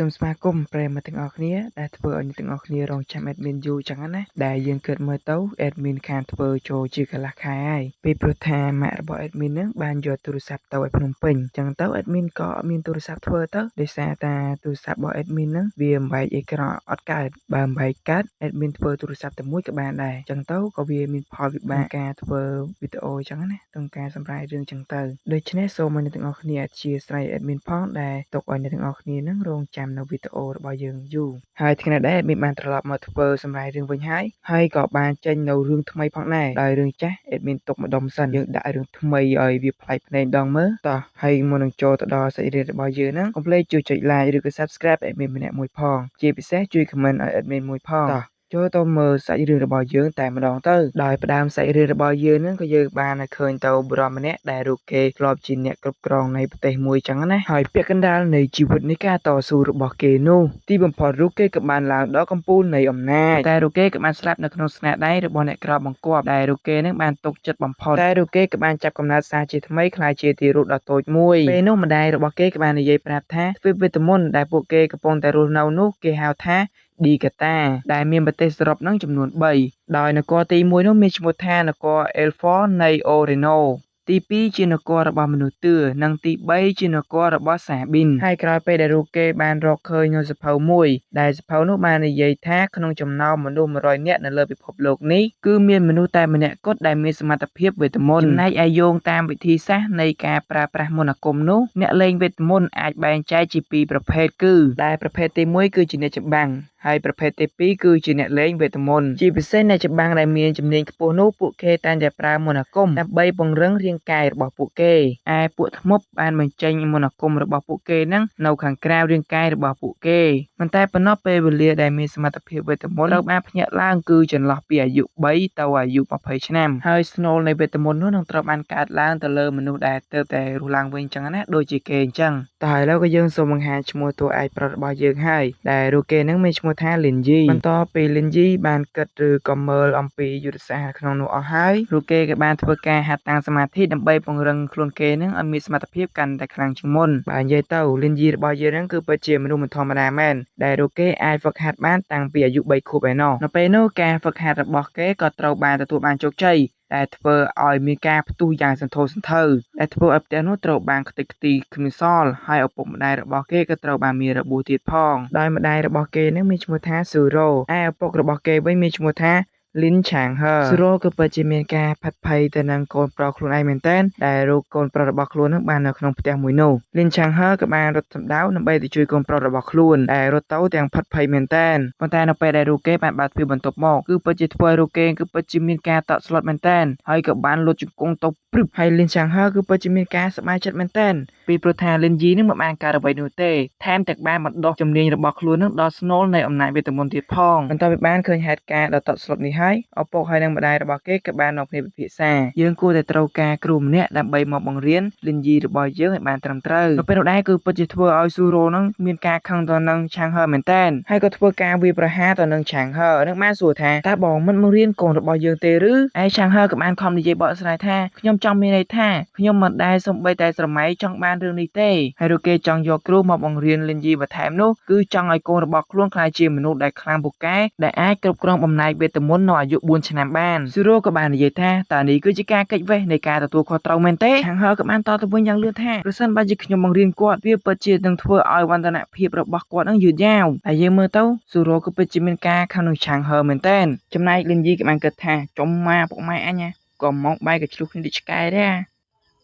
សូមស្វាគមន៍ប្រិយមិត្តទាំងអស់គ្នាដែលធ្វើឲ្យអ្នកទាំងអស់គ្នារងចាំ admin យូរចឹងណាដែលយើងគិតមើលទៅ admin ខានធ្វើចូលជាកន្លះខែហើយពីព្រោះថាម៉ាក់របស់ admin ហ្នឹងបានយកទូរស័ព្ទទៅឲ្យភ្នំពេញចឹងទៅ admin ក៏អត់មានទូរស័ព្ទធ្វើទៅដោយសារតាទូរស័ព្ទរបស់ admin ហ្នឹងវាបំបែកអេក្រង់អត់កើតបើបំបែកកើត admin ធ្វើទូរស័ព្ទតែមួយក៏បានដែរចឹងទៅក៏វាមានផលវិបាកការធ្វើវីដេអូចឹងណាក្នុងការសម្រាយរឿងចឹងទៅដូច្នេះសូមឲ្យអ្នកទាំងអស់គ្នាអធ្យាស្រ័យ admin ផងដែលទុកឲ្យអ្នកទាំងអស់គ្នានឹងរងចាំនៅវីដេអូរបស់យើងយូរហើយថ្ងៃនេះ admin បានត្រឡប់មកធ្វើសម្រាយរឿងវិញហើយហើយក៏បានចេញនៅរឿងថ្មីផងដែរដោយរឿងចាស់ admin ទុកម្ដុំសិនយើងដាក់រឿងថ្មីឲ្យវាប្លែកភ្នែកម្ដងមើលតោះហើយមុននឹងចូលទៅដល់សាច់រឿងរបស់យើងហ្នឹងកុំភ្លេចជួយចុច like ឬក៏ subscribe admin ម្នាក់មួយផងជាពិសេសជួយ comment ឲ្យ admin មួយផងតោះចូលទៅមើលសាច់រឿងរបស់យើងតែម្ដងទៅដោយផ្ដើមសាច់រឿងរបស់យើងហ្នឹងក៏យើងបានឃើញទៅបុរសម្នាក់ដែលរូបគេធ្លាប់ជាអ្នកគ្រប់គ្រងនៃប្រទេសមួយចឹងណាហើយពាក់កណ្ដាលនៃជីវិតនៃការតស៊ូរបស់គេនោះទីបំផុតរូបគេក៏បានឡើងដល់កំពូលនៃអំណាចតែរូបគេក៏បានស្លាប់នៅក្នុងស្នាដៃរបស់អ្នកក្របង្គាប់ដែលរូបគេនឹងបានទុកចិត្តបំផុតតែរូបគេក៏បានចាប់កំណើតសារជាថ្មីក្លាយជាទារកដ៏តូចមួយពេលនោះម្ដាយរបស់គេក៏បាននិយាយប្រាប់ថាទ្វីបវេទមន្តដែលពួកគេកំពុងតែរស់នៅនោះគេហៅថាឌីកាតាដែលមានប្រទេសសរុបនឹងចំនួន3ដោយនគរទី1នោះមានឈ្មោះថានគរអេលហ្វនៃអូរ៉េណូទី2ជានគររបស់មនុស្សទឿនិងទី3ជានគររបស់សាប៊ីនហើយក្រោយពេលដែលរូបគេបានរកឃើញនៅសភៅមួយដែលសភៅនោះបាននិយាយថាក្នុងចំណោមមនុស្ស100នាក់នៅលើពិភពលោកនេះគឺមានមនុស្សតែម្នាក់គត់ដែលមានសមត្ថភាពវេទមន្តចំណែកឯយោងតាមវិធីសាស្ត្រនៃការប្រើប្រាស់មន្តអាគមនោះអ្នកលេងវេទមន្តអាចបែងចែកជាពីរប្រភេទគឺដែលប្រភេទទី1គឺជាអ្នកច្បាំងហើយប្រភេទទី2គឺជាអ្នកលេងវេទមន្តជាពិសេសអ្នកច្បាំងដែលមានជំនាញខ្ពស់នោះពួកគេតែងតែប្រើមន្តអាគមដើម្បីពង្រឹងរាងកាយរបស់ពួកគេឯពួកធ្មប់បានបញ្ចេញមន្តអាគមរបស់ពួកគេនឹងនៅខាងក្រៅរាងកាយរបស់ពួកគេមិនតែប៉ុណ្ណោះពេលវេលាដែលមានសមត្ថភាពវេទមន្តត្រូវបានភ្ញាក់ឡើងគឺចន្លោះពីអាយុ3ទៅអាយុ20ឆ្នាំហើយស្នូលនៃវេទមន្តនោះនឹងត្រូវបានកើតឡើងទៅលើមនុស្សដែលទើបតែរស់ឡើងវិញចឹងណាដូចជាគេអញ្ចឹងតើឥឡូវក៏យើងសូមបង្ហាញឈ្មោះតួឯកប្រុសរបស់យើងហើយដែលរូបគេនឹងមានឈ្មោះថាលិនយីបន្តពីលិនយីបានគិតឬក៏មើលអំពីយុទ្ធសាស្ត្រក្នុងនោះអស់ហើយរូបគេក៏បានធ្វើការហាត់តាំងសមាធិដើម្បីពង្រឹងខ្លួនគេនឹងឲ្យមានសមត្ថភាពកាន់តែខ្លាំងជាងមុនបើនិយាយទៅលិនយីរបស់យើងនឹងគឺពិតជាមនុស្សមិនធម្មតាមែនដែលរូបគេអាចហ្វឹកហាត់បានតាំងពីអាយុ3ខួបឯណោះនៅពេលនោះការហ្វឹកហាត់របស់គេក៏ត្រូវបានទទួលបានជោគជ័យដែលធ្វើឲ្យមានការផ្ទុះយ៉ាងសន្ធោសន្ធៅដែលធ្វើឲ្យផ្ទះនោះត្រូវបានខ្ទេចខ្ទីគ្មានសល់ហើយឪពុកម្ដាយរបស់គេក៏ត្រូវបានមានរបួសទៀតផងដោយម្ដាយរបស់គេនឹងមានឈ្មោះថាស៊ូរ៉ូឯឪពុករបស់គេវិញមានឈ្មោះថាលីនឆាងហឺស៊ូរ៉ូក៏ពិតជាមានការផាត់ភ័យទៅនឹងកូនប្រុសខ្លួនឯងមែនទែនដែលរូបកូនប្រុសរបស់ខ្លួននឹងបាននៅក្នុងផ្ទះមួយនោះលីនឆាងហឺក៏បានរត់សម្ដៅដើម្បីទៅជួយកូនប្រុសរបស់ខ្លួនដែលរត់ទៅទាំងផាត់ភ័យមែនទែនប៉ុន្តែនៅពេលដែលរូបគេបានបើកទ្វារបន្ទប់មកគឺពិតជាធ្វើឲ្យរូបគេគឺពិតជាមានការតក់ស្លុតមែនទែនហើយក៏បានលុតជង្គង់ទៅព្រឹបហើយលីនឆាងហឺគឺពិតជាមានការសប្បាយចិត្តមែនទែនពីព្រោះថាលីនយីនឹងមិនបានកើតអ្វីនោះទេថែមទាំងបានបណ្ដុះជំនាញរបស់ខ្លួននឹងដល់ស្នូលនៃអំណាចវេទមន្តទៀតផងបន្ទាប់ពីបានឃើញហេតុការណ៍ដ៏តក់ស្លុតនេះហើយឪពុកហើយនិងម្ដាយរបស់គេក៏បាននាំគ្នាពិភាក្សាយើងគួរតែត្រូវការគ្រូម្នាក់ដើម្បីមកបង្រៀនលិនយីរបស់យើងឲ្យបានត្រឹមត្រូវនៅពេលនោះដែរគឺពិតជាធ្វើឲ្យស៊ូរ៉ូនឹងមានការខឹងទៅនឹងឆាងហឺមែនតើហើយក៏ធ្វើការវាយប្រហារទៅនឹងឆាងហឺនឹងបានសួរថាតើបងមិនបង្រៀនកូនរបស់យើងទេឬឯឆាងហឺក៏បានខំនិយាយបកស្រាយថាខ្ញុំចង់មានន័យថាខ្ញុំមិនដែលសំបីតែស្រមៃចង់បានរឿងនេះទេហើយរូគេចង់យកគ្រូមកបង្រៀនលិនយីបន្ថែមនោះគឺចង់ឲ្យកូនរបស់ខ្លួនក្លាយជាមនុស្សដែលខ្លាំងពូកែដែលអាចគ្រប់គ្រងបំណែកវេទមន្តនៅអាយុ4ឆ្នាំបានស៊ូរ៉ូក៏បាននិយាយថាតើនេះគឺជាការកិច្ចវេះនៃការទទួលខុសត្រូវមែនទេឆាងហឺក៏បានតបទៅវិញយ៉ាងលឿនថាប្រសិនបើជាខ្ញុំបង្រៀនគាត់វាពិតជានឹងធ្វើឲ្យវឌ្ឍនភាពរបស់គាត់នឹងយឺតយ៉ាវហើយយើងមើលទៅស៊ូរ៉ូក៏ពិតជាមានការខឹងនឹងឆាងហឺមែនទែនចំណែកលិនយីក៏បានគិតថាចំម៉ាពុកម៉ែអញក៏មកបែកកឆ្លុះគ្នាដូចឆ្កែដែរ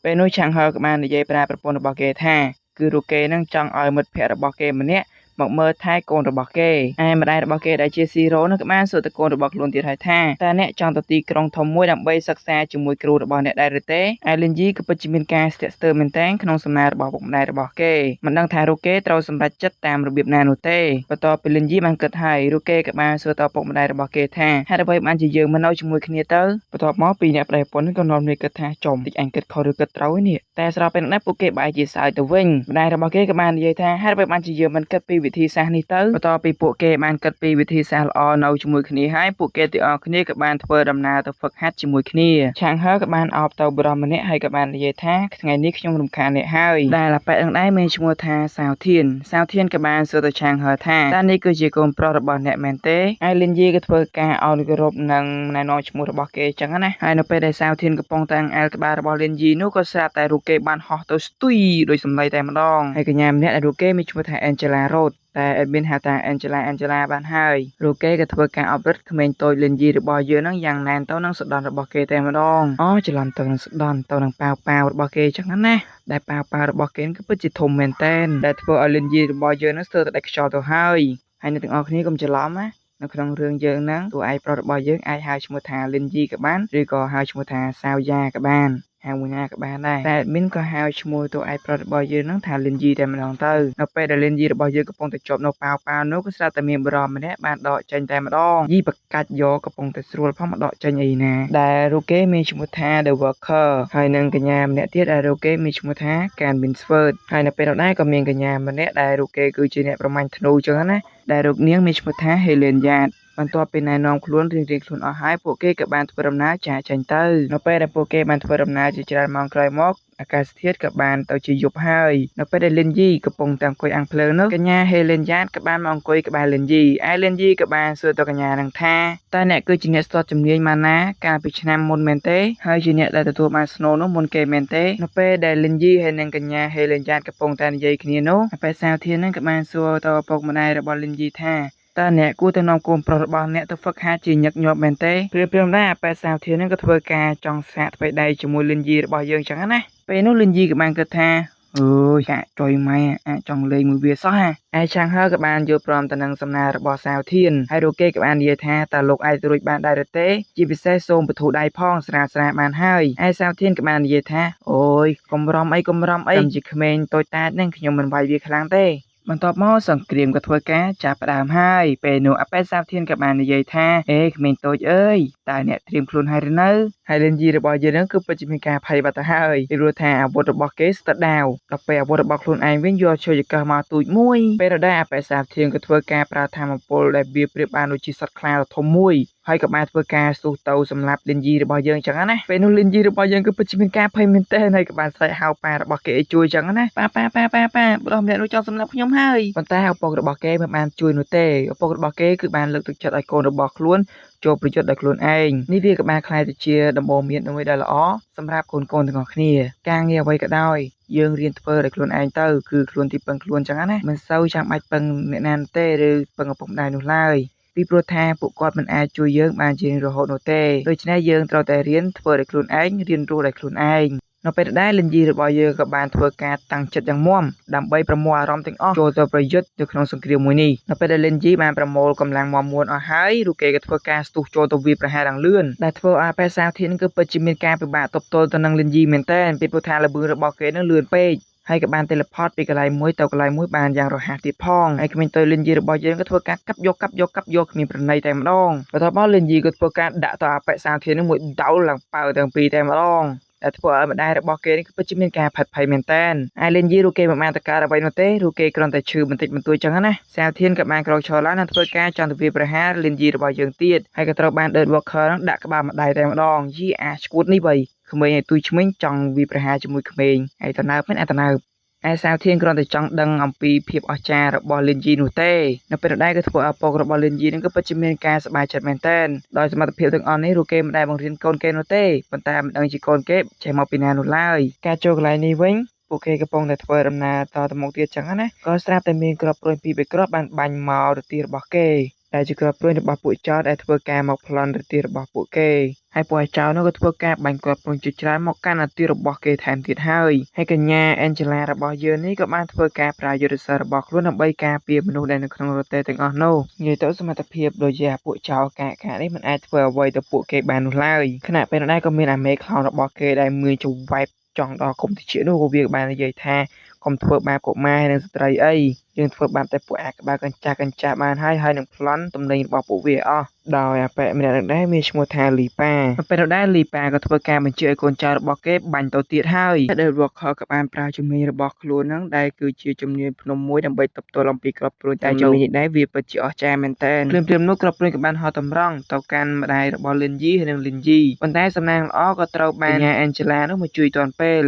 ពេលនោះឆាងហឺក៏បាននិយាយប្រាប់ប្រពន្ធរបស់គេថាគឺរូគេនឹងចង់ឲ្យមិត្តភ័ក្តិរបស់គេម្នាក់មកមើលថែកូនរបស់គេឯម្ដាយរបស់គេដែលជាស៊ីរ៉ូនោះក៏បានសួរទៅកូនរបស់ខ្លួនទៀតហើយថាតើអ្នកចង់ទៅទីក្រុងធំមួយដើម្បីសិក្សាជាមួយគ្រូរបស់អ្នកដែរឬទេឯលិនយីក៏ពិតជាមានការស្ទាក់ស្ទើរមែនទែនក្នុងសំណើរបស់ពុកម្ដាយរបស់គេមិនដឹងថារូគេត្រូវសម្រេចចិត្តតាមរបៀបណានោះទេបន្ទាប់ពីលិនយីបានគិតហើយរូគេក៏បានសួរទៅពុកម្ដាយរបស់គេថាហេតុអ្វីបានជាយើងមិននៅជាមួយគ្នាទៅបន្ទាប់មកពីអ្នកប្តីប្រពន្ធក៏នាំគ្នាគិតថាចំតិចអញគិតខុសឬគិតត្រូវនេះតែស្របពេលនោះពួកគេបែរជាសើចទៅវិញម្ដាយរបស់គេក៏បាននិយាយថាហេតុអ្វីបានជាយើងមិនគិតពី វិធីសាស្ត្រនេះទៅបន្ទាប់ពីពួកគេបានគិតពីវិធីសាស្ត្រល្អនៅជាមួយគ្នាហើយពួកគេទាំងអស់គ្នាក៏បានធ្វើដំណើរទៅហ្វឹកហាត់ជាមួយគ្នាឆាងហឺក៏បានអោបទៅបុរសម្នាក់ហើយក៏បាននិយាយថាថ្ងៃនេះខ្ញុំរំខានអ្នកហើយដែលអាប៉ែនឹងដែរមានឈ្មោះថាសាវធានសាវធានក៏បានសួរទៅឆាងហឺថាតើនេះគឺជាកូនប្រុសរបស់អ្នកមែនទេហើយលិនយីក៏ធ្វើការអោនគោរពនិងណែនាំឈ្មោះរបស់គេចឹងណាហើយនៅពេលដែលសាវធានកំពុងតែអែលក្បាលរបស់លិនយីនោះក៏ស្រាប់តែរូបគេបានហោះទៅស្ទុយដោយសម្លេងតែម្ដងហើយកញ្ញាម្នាក់ដែលរូបគេមានឈ្មោះថា Angela Roth តែ admin ហៅថា Angela Angela បានហើយរូបគេក៏ធ្វើការអប់រឹតក្មេងតូចលិនយីរបស់យើងហ្នឹងយ៉ាងណែនទៅនឹងសដន់របស់គេតែម្ដងអូច្រឡំទៅនឹងសដន់ទៅនឹងប៉ាវប៉ាវរបស់គេចឹងណាដែលប៉ាវប៉ាវរបស់គេគឺពិតជាធំមែនតែនដែលធ្វើឲ្យលិនយីរបស់យើងហ្នឹងស្ទើរតែដាច់ខ្យល់ទៅហើយហើយអ្នកទាំងអស់គ្នាកុំច្រឡំណានៅក្នុងរឿងយើងហ្នឹងតួឯកប្រុសរបស់យើងអាចហៅឈ្មោះថាលិនយីក៏បានឬក៏ហៅឈ្មោះថាសាវយ៉ាក៏បានហៅមួយណាក៏បានដែរតែ admin ក៏ហៅឈ្មោះតួឯកប្រុសរបស់យើងហ្នឹងថាលិនយីតែម្ដងទៅនៅពេលដែលលិនយីរបស់យើងកំពុងតែជាប់នៅប៉ាវប៉ាវនោះក៏ស្រាប់តែមានបុរសម្នាក់បានដកចេញតែម្ដងយីបកាច់យកកំពុងតែស្រួលផងមកដកចេញអីណាដែលរូបគេមានឈ្មោះថា The Worker ហើយនិងកញ្ញាម្នាក់ទៀតដែលរូបគេមានឈ្មោះថា Can Winsford ហើយនៅពេលនោះដែរក៏មានកញ្ញាម្នាក់ដែលរូបគេគឺជាអ្នកប្រមាញ់ធ្នូចឹងណាដែលរូបនាងមានឈ្មោះថា Helen Yard បន្ទាប់ពីណែនាំខ្លួនរៀងៗខ្លួនអស់ហើយពួកគេក៏បានធ្វើដំណើរចាកចេញទៅនៅពេលដែលពួកគេបានធ្វើដំណើរជាច្រើនម៉ោងក្រោយមកអាកាសធាតុក៏បានទៅជាយប់ហើយនៅពេលដែលលិនយីកំពុងតែអង្គុយអាំងភ្លើងនោះកញ្ញាហេលេនយ៉ាតក៏បានមកអង្គុយក្បែរលិនយីឯលិនយីក៏បានសួរទៅកញ្ញានឹងថាតើអ្នកគឺជាអ្នកស្ទាត់ជំនាញម៉ាណាកាលពីឆ្នាំមុនមែនទេហើយជាអ្នកដែលទទួលបានស្នូនោះមុនគេមែនទេនៅពេលដែលលិនយីហើយនិងកញ្ញាហេលេនយ៉ាតកំពុងតែនិយាយគ្នានោះពេលសាវធាននឹងក៏បានសួរទៅឪពុកម្ដាយរបស់លិនយីថាតើអ្នកគួរតែនាំកូនប្រុសរបស់អ្នកទៅហ្វឹកហាត់ជាញឹកញាប់មែនទេព្រាមៗដែរអាប៉ែសាវធាននឹងក៏ធ្វើការចង់សាកថ្មីដៃជាមួយលិនយីរបស់យើងចឹងណាពេលនោះលិនយីក៏បានគិតថាអើយកាក់ចុយម៉ែអាចចង់លេងមួយវាសោះហាឯឆាងហឺក៏បានយល់ព្រមទៅនឹងសំណើរបស់សាវធានហើយរូបគេក៏បាននិយាយថាតើលោកអាចរួចបានដែរឬទេជាពិសេសសូមបធូរដៃផងស្រាលស្រាលបានហើយឯសាវធានក៏បាននិយាយថាអូយកុំរំអីកុំរំអីខ្ញុំជាក្មេងតូចតាចហ្នឹងខ្ញុំមិនវាយវាខ្លាំងទេបន្ទាប់មកសង្គ្រាមក៏ធ្វើការចាប់ផ្ដើមហើយពេលនោះអបេសាវធានក៏បាននិយាយថាអេក្មេងតូចអើយតើអ្នកត្រៀមខ្លួនហើយឬនៅហើយលិនយីរបស់យើងនឹងគឺពិតជាមានការភ័យបាត់ទៅហើយពីព្រោះថាអាវុធរបស់គេស្ទើរដាវដល់ពេលអាវុធរបស់ខ្លួនឯងវិញយកជួយចកេះមកទូចមួយពេលនោះដែរអបេសាវធានក៏ធ្វើការប្រើធម៌ពលដែលវាប្រៀបបានដូចជាសត្វខ្លាដ៏ធំមួយហើយក៏បានធ្វើការស្ទុះទៅសម្រាប់លិនយីរបស់យើងចឹងណាពេលនោះលិនយីរបស់យើងគឺពិតជាមានការភ័យមែនទែនហើយក៏បានស្រែកហៅប៉ារបស់គេឲ្យជួយចឹងណាប៉ាប៉ាប៉ាប៉ាប៉ាបុរសម្នាក់នោះចង់សម្លាប់ខ្ញុំហើយប៉ុន្តែឪពុករបស់គេមិនបានជួយនោះទេឪពុករបស់គេគឺបានលើកទឹកចិត្តឲ្យកូនរបស់ខ្លួនចូលប្រយុទ្ធដោយខ្លួនឯងនេះវាក៏បានក្លាយទៅជាដំបូន្មានមួយដ៏ល្អសម្រាប់កូនៗទាំងអស់គ្នាការងារអ្វីក៏ដោយយើងរៀនធ្វើដោយខ្លួនឯងទៅគឺខ្លួនទីពឹងខ្លួនចឹងណាមិនសូវចាំបាច់ពឹងអ្នកណាទេឬពឹងឪពុកម្ដាយនោះឡើយពីព្រោះថាពួកគាត់មិនអាចជួយយើងបានជារហូតនោះទេដូច្នេះយើងត្រូវតែរៀនធ្វើដោយខ្លួនឯងរៀនរស់ដោយខ្លួនឯងនៅពេលដែលលិនយីរបស់យើងក៏បានធ្វើការតាំងចិត្តយ៉ាងមាំដើម្បីប្រមូលអារម្មណ៍ទាំងអស់ចូលទៅប្រយុទ្ធនៅក្នុងសង្គ្រាមមួយនេះនៅពេលដែលលិនយីបានប្រមូលកម្លាំងមាំមួនអស់ហើយរូបគេក៏ធ្វើការស្ទុះចូលទៅវាយប្រហារយ៉ាងលឿនដែលធ្វើឲ្យអាប៉ែសាវធានគឺពិតជាមានការពិបាកទប់ទល់ទៅនឹងលិនយីមែនទែនពីព្រោះថាល្បឿនរបស់គេនឹងលឿនពេកហើយក៏បាន teleport ពីកន្លែងមួយទៅកន្លែងមួយបានយ៉ាងរហ័សទៀតផងហើយក្មេងតូចលិនយីរបស់យើងក៏ធ្វើការកាប់យកកាប់យកកាប់យកគ្មានប្រណីតែម្ដងបន្ទាប់មកលិនយីក៏ធ្វើការដាក់ទៅអាប៉ែសាវធាននឹងមួយដោលឡើងប៉ៅទាំងពីរតែម្ដងដែលធ្វើឲ្យម្ដាយរបស់គេនេះគឺពិតជាមានការផាត់ភ័យមែនតើឯលិនយីរូគេមិនបានតកើតអ្វីនោះទេរូគេគ្រាន់តែឈឺបន្តិចបន្តួចចឹងណាសាវធានក៏បានក្រោកឈរឡើងនិងធ្វើការចង់ទៅវាប្រហារលិនយីរបស់យើងទៀតហើយក៏ត្រូវបាន Dirt Walker នឹងដាក់ក្បាលម្ដាយតែម្ដងយីអាឈួតនេះបីក្មេងឲ្យទួយឆ្មេងចង់វាប្រហារជាមួយក្មេងហើយតើមែនអាតើឯសាវធានគ្រាន់តែចង់ដឹងអំពីភាពអស្ចារ្យរបស់លិនយីនោះទេនៅពេលដែលក៏ធ្វើឲ្យឪពុករបស់លិនយីនឹងក៏ពិតជាមានការសប្បាយចិត្តមែនទែនដោយសមត្ថភាពទាំងអស់នេះរូគេមិនដែលបង្រៀនកូនគេនោះទេប៉ុន្តែមិនដឹងជាកូនគេចេះមកពីណានោះឡើយការចូលកន្លែងនេះវិញពួកគេកំពុងតែធ្វើដំណើរតទៅមុខទៀតចឹងណាក៏ស្រាប់តែមានគ្រាប់ព្រួញពីរបីគ្រាប់បានបាញ់មករទារបស់គេដែលជាគ្រាប់ព្រួញរបស់ពួកចោរដែលធ្វើការមកប្លន់រទារបស់ពួកគេហើយពួកចោរនោះក៏ធ្វើការបាញ់គ្រាប់ព្រួញជាច្រើនមកកាន់អាទីរបស់គេថែមទៀតហើយហើយកញ្ញា Angela របស់យើងនេះក៏បានធ្វើការប្រើយុទ្ធសាស្ត្ររបស់ខ្លួនដើម្បីការពារមនុស្សដែលនៅក្នុងរទេះទាំងអស់នោះនិយាយទៅសមត្ថភាពដូចជាពួកចោរកាកនេះមិនអាចធ្វើអ្វីទៅពួកគេបាននោះឡើយខណៈពេលនោះដែរក៏មានអាមេខ្លោងរបស់គេដែលមានចង្វែបចង់ដល់គុំតិចនោះក៏វាបាននិយាយថា កុំធ្វើបាបកុមារនិងស្ត្រីអីយើងធ្វើបាបតែពួកអាក្បាលកញ្ចាស់កញ្ចាស់បានហើយហើយនឹងប្លន់ទំនិញរបស់ពួកវាអស់ដោយអាប៉ែម្នាក់នឹងដែរមានឈ្មោះថាលីប៉ាពេលនោះដែរលីប៉ាក៏ធ្វើការបញ្ជាឲ្យកូនចៅរបស់គេបាញ់ទៅទៀតហើយដែល Walker ក៏បានប្រើជំនាញរបស់ខ្លួនហ្នឹងដែលគឺជាជំនាញភ្នំមួយដើម្បីទប់ទល់អំពីក្របព្រួញតែជំនាញនេះដែរវាពិតជាអស្ចារ្យមែនទែនភ្លាមៗនោះក្របព្រួញក៏បានហោះតម្រង់ទៅកាន់ម្ដាយរបស់លិនយីនិងលិនយីប៉ុន្តែសំណាងល្អក៏ត្រូវបានកញ្ញា Angela នោះមកជួយទាន់ពេល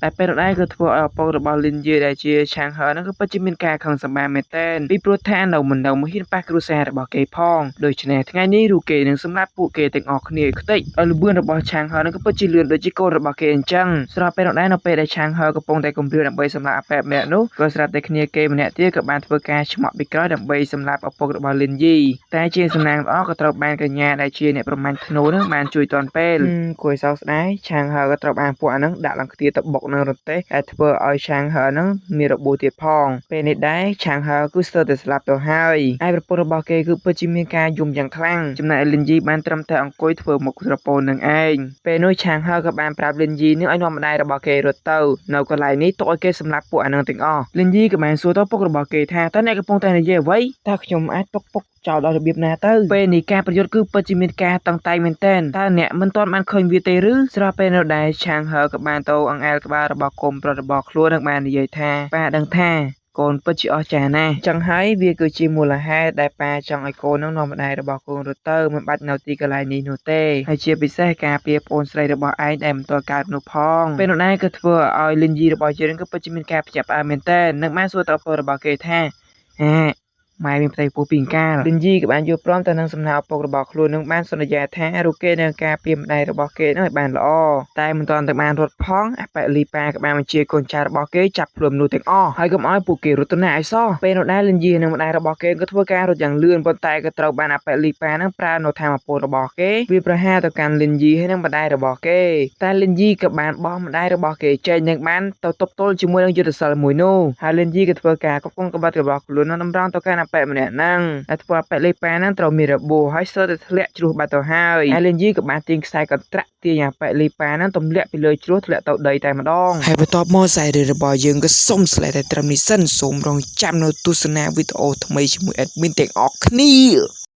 តែពេលនោះដែរគឺធ្វើឲ្យឪពុករបស់លិនយីដែលជាឆាងហឺហ្នឹងគឺពិតជាមានការខឹងសម្បារមែនទែនពីព្រោះថានៅមិននៅមកហ៊ានប៉ះគ្រួសាររបស់គេផងដូច្នេះថ្ងៃនេះរូគេនឹងសម្លាប់ពួកគេទាំងអស់គ្នាឲ្យខ្ទេចឲ្យល្បឿនរបស់ឆាងហឺហ្នឹងគឺពិតជាលឿនដូចជាកូនរបស់គេអញ្ចឹងស្របពេលនោះដែរនៅពេលដែលឆាងហឺកំពុងតែគំរាមដើម្បីសម្លាប់អាប៉ែម្នាក់នោះក៏ស្រាប់តែគ្នាគេម្នាក់ទៀតក៏បានធ្វើការឆ្មក់ពីក្រោយដើម្បីសម្លាប់ឪពុករបស់លិនយីតែជាសំណាងល្អក៏ត្រូវបានកញ្ញាដែលជាអ្នកប្រមាញ់ធ្នូនឹងបានជួយទាន់ពេលគួរឲ្យសោកស្ដាយឆាងហឺក៏ត្រូវបានពួកអាហ្នឹងដាក់ឡើងខ្ទាតទៅបុកនឹងរទេះដែលធ្វើឲ្យឆាងហឺហ្នឹងមានរបួសទៀតផងពេលនេះដែរឆាងហឺគឺស្ទើរតែស្លាប់ទៅហើយឯប្រពន្ធរបស់គេគឺពិតជាមានការយំយ៉ាងខ្លាំងចំណែកលិនយីបានត្រឹមតែអង្គុយធ្វើមុខស្រពោននឹងឯងពេលនោះឆាងហឺក៏បានប្រាប់លិនយីនេះឲ្យនាំម្ដាយរបស់គេរត់ទៅនៅកន្លែងនេះទុកឲ្យគេសម្លាប់ពួកអានឹងទាំងអស់លិនយីក៏បានសួរទៅពុករបស់គេថាតើអ្នកកំពុងតែនិយាយអ្វីតើខ្ញុំអាចទុកពុកចោលដល់របៀបណាទៅពេលនេះការប្រយុទ្ធគឺពិតជាមានការតឹងតែងមែនទែនតើអ្នកមិនទាន់បានឃើញវាទេឬស្របពេលនោះដែរឆាងហឺក៏បានទៅអង្អែលក្បាលរបស់គុំប្រុសរបស់ខ្លួននិងបាននិយាយថាប៉ាដឹងថាកូនពិតជាអស្ចារ្យណាស់ចឹងហើយវាគឺជាមូលហេតុដែលប៉ាចង់ឲ្យកូននឹងនាំម្ដាយរបស់កូនរត់ទៅមិនបាច់នៅទីកន្លែងនេះនោះទេហើយជាពិសេសការពារប្អូនស្រីរបស់ឯងដែលមិនទាន់កើតនោះផងពេលនោះដែរក៏ធ្វើឲ្យលិនយីរបស់យើងក៏ពិតជាមានការភ្ញាក់ផ្អើលមែនទែននិងបានសួរទៅឪពុករបស់គេថាហាម៉ែមានផ្ទៃពោះពីកាលលិនយីក៏បានយល់ព្រមទៅនឹងសំណើឪពុករបស់ខ្លួននឹងបានសន្យាថារូគេនឹងការពារម្ដាយរបស់គេនឹងឲ្យបានល្អតែមិនទាន់ទៅបានរត់ផងអាប៉ែលីប៉ាក៏បានបញ្ជាកូនចៅរបស់គេចាប់ខ្លួនមនុស្សទាំងអស់ហើយកុំឲ្យពួកគេរត់ទៅណាឲ្យសោះពេលនោះដែរលិនយីនិងម្ដាយរបស់គេក៏ធ្វើការរត់យ៉ាងលឿនប៉ុន្តែក៏ត្រូវបានអាប៉ែលីប៉ានឹងប្រើនៅធម៌ពលរបស់គេវាប្រហារទៅកាន់លិនយីហើយនិងម្ដាយរបស់គេតែលិនយីក៏បានបោះម្ដាយរបស់គេចេញនិងបានទៅទប់ទល់ជាមួយនឹងយុទ្ធសិលមួយនោះហើយលិនយីក៏ធ្វើការកំពុងក្បត់របស់ខ្លួននឹងតម្រង់ទៅកាន់អាប៉ែម្នាក់ហ្នឹងដែលធ្វើអាប៉ែលីប៉ាហ្នឹងត្រូវមានរបួសហើយស្ទើរតែធ្លាក់ជ្រោះបាត់ទៅហើយហើយលិនយីក៏បានទាញខ្សែកន្ត្រាក់ទាញអាប៉ែលីប៉ាហ្នឹងទម្លាក់ពីលើជ្រោះធ្លាក់ទៅដីតែម្ដង ហើយបន្ទាប់មកសាច់រឿងរបស់យើងក៏សុំស្លែតែត្រឹមនេះសិនសូមរងចាំនៅទស្សនាវីដេអូថ្មីជាមួយ admin ទាំងអស់គ្នា។